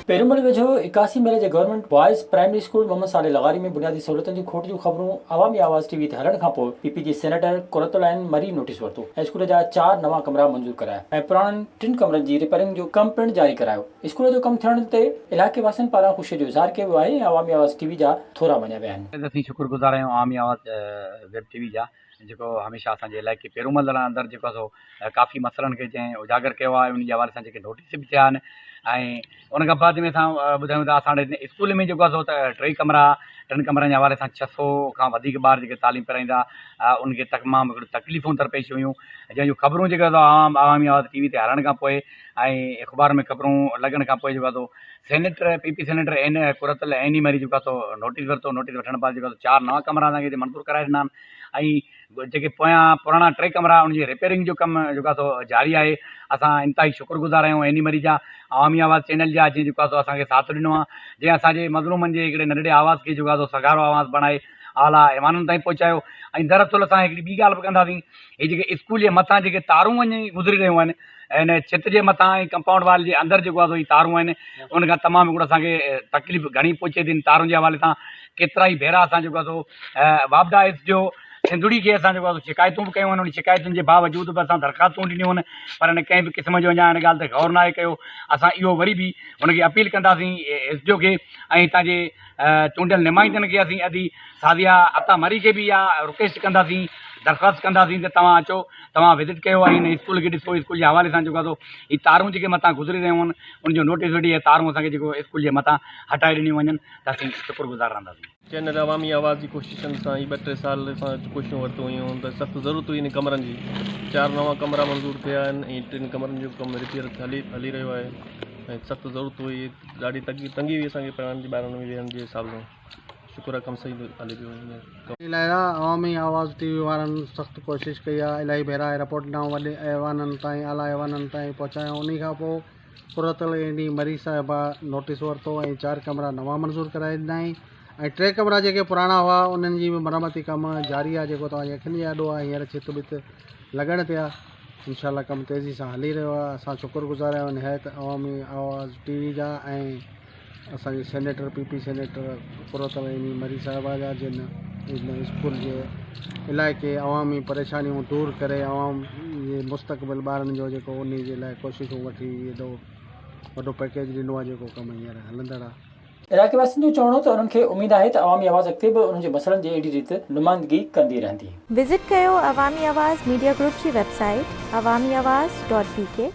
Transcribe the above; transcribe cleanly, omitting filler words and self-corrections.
پيرمل ويجهو 81 ميل جي government boys primary school Muhammad Saleh لغاري ۾ بنيادي سهولتن جي کوٽ جون خبرون عوامي آواز ٽي وي تي هلڻ کانپوء پي پي جي سينيٽر قرت العين مري نوٽيس ورتو ۽ اسڪول جا چار نوان ڪمرا منظور ڪرايا ۽ پراڻن ٽن ڪمرن جي رپيئرنگ جو ڪم پڻ جاري ڪرايو. اسڪول جو ڪم ٿيڻ تي علائقي واسين پاران خوشي جو اظهار ڪيو ويو آهي ۽ عوامي آواز ٽي وي جا ٿورا مڃيا ويا آهن. اسين شڪر گذار آهيون عوامي آواز ويب ٽي وي جا جيڪو هميشه اسان جي علائقي پيرومل اندر جيڪو آهي سو ڪافي مسئلن کي جنهن اجاگر ڪيو آهي ان جي حوالي سان جيڪي نوٽيس به ٿيا آهن ۽ ان کان بعد ۾ اسان ٻڌايون ته اسان وٽ اسڪول ۾ جيڪو آهي سو ته ٽي ڪمرا ٽن ڪمرن جي حوالي سان ڇهه سو کان وڌيڪ ٻار جيڪي تعليم پرائيندا ان کي تمام هڪڙيون تڪليفون درپيش هيون جنهن جون خبرون جيڪي عوام عوامي آواز ٽي وي تي هلڻ کان پوء ۽ اخبار ۾ خبرون لڳڻ کان پوء جيڪو آهي سو senator P P senator N Qurat ul Ain Marri جيڪو آهي سو نوٽيس ورتو نوٽيس وٺڻ بعد جيڪو آهي سو چار نوان ڪمرا اسان کي هتي منظور ڪرائي ڏنا آهن ۽ جيڪي پويان پراڻا ٽي ڪمرا ان جي رپيئرنگ جو ڪم جيڪو آهي سو جاري آهي اسان انتهائي شڪر گذار آهيون ايني مري جا عوامي آواز چينل جا جنهن جيڪو آهي سو اسان کي ساٿ ڏنو آهي جنهن اسان جي مظلومن جي هڪڙي ننڍڙي آواز کي جيڪو آهي سو سگهارو آواز بڻائي اعليٰ ايوانن تائين پهچايو ۽ دراصل اسان هڪڙي ٻي ڳالهه به ڪنداسين هي جيڪي اسڪول جي مٿان جيڪي تارون وڃي گذري رهيون آهن ۽ ان ڇت جي مٿان ۽ ڪمپائونڊ وال جي اندر جيڪو آهي سو هي تارون آهن ان کان تمام هڪڙو اسان کي تڪليف گهڻي پهچي ٿي ان تارن جي حوالي سان ڪيترا ئي ڀيرا اسان جيڪو آهي سو واپڊا ايس ڊي او سنڌڙي کي اسان جيڪو آهي سو شڪايتون به ڪيون آهن ان شڪايتن جي باوجود به اسان درخواستون ڏنيون آهن پر هن ڪنهن به قسم جو اڃا ان ڳالهه تي غور ناهي ڪيو اسان اهو وري به هن کي اپيل ڪنداسين ايس ڊي او کي ۽ هتان جي چونڊيل نمائندن کي اسين ادي سعديه عطا مري کي به اها رڪويسٽ ڪنداسين درخواست ڪنداسين ته توهان اچو توهان وزٽ ڪيو ۽ هن اسڪول کي ڏسو اسڪول جي حوالي سان جيڪو آهي سو هي تارون جيڪي مٿان گذري رهيون آهن ان جو نوٽيس وٺي اهي تارون اسان کي جيڪو اسڪول جي مٿان هٽائي ڏنيون وڃن ته اسين شڪر گذار رهنداسين. چينل عوامي آواز جي ڪوششن سان هي ٻه ٽي سال اسان ڪوششون ورتيون هيون ته سخت ضرورت هئي هن ڪمرن جي چار نوان ڪمرا منظور ٿيا آهن ۽ ٽن ڪمرن جو ڪم رپيئر هلي هلي رهيو آهي ۽ سخت ضرورت هئي ڏاڍي تنگي تنگي هئي اسان کي پڙهڻ جي ٻارن ۾ ويهڻ جي حساب سان شڪر آهي ڪم صحيح هلي پيو هينئر. ان لاء عوامي آواز ٽي وي وارن سخت ڪوشش ڪئي آهي الاهي ڀيرا رپورٽ ڏانهن وڏي ايوانن تائين اعليٰ ايوانن تائين پهچايو انهي کان پوء قرت العين مري صاحبه نوٽيس ورتو ۽ چار ڪمرا نوان منظور ڪرائي ڏنائين ۽ ٽي ڪمرا جيڪي پراڻا هئا انهن جي به مرمتي ڪم جاري آهي جيڪو توهان جي اکين جي آڏو آهي هينئر ڇت ٻت لڳڻ تي آهي انشاء الله ڪم تيزي سان هلي رهيو آهي اسان شڪر گذار آهيون نهايت عوامي آواز ٽي وي جا ۽ اسان جي senator P P senator Qurat ul Ain Marri صاحبه جا جن هن اسڪول جي علائقي عوامي پريشانيون دور ڪري عوام جي مستقبل ٻارن جو جيڪو انهي جي لاء ڪوششون وٺي ايڏو وڏو پيڪيج ڏنو آهي جيڪو ڪم هينئر هلندڙ آهي. علائقي واسين جو چوڻ هو ته انهن کي اميد آهي ته عوامي آواز اڳتي به انهن جي مسئلن جي اهڙي ريت نمائندگي ڪندي رهندي. وزٽ ڪيو عوامي آواز ميڊيا گروپ جي website Awami Awaz dot B K.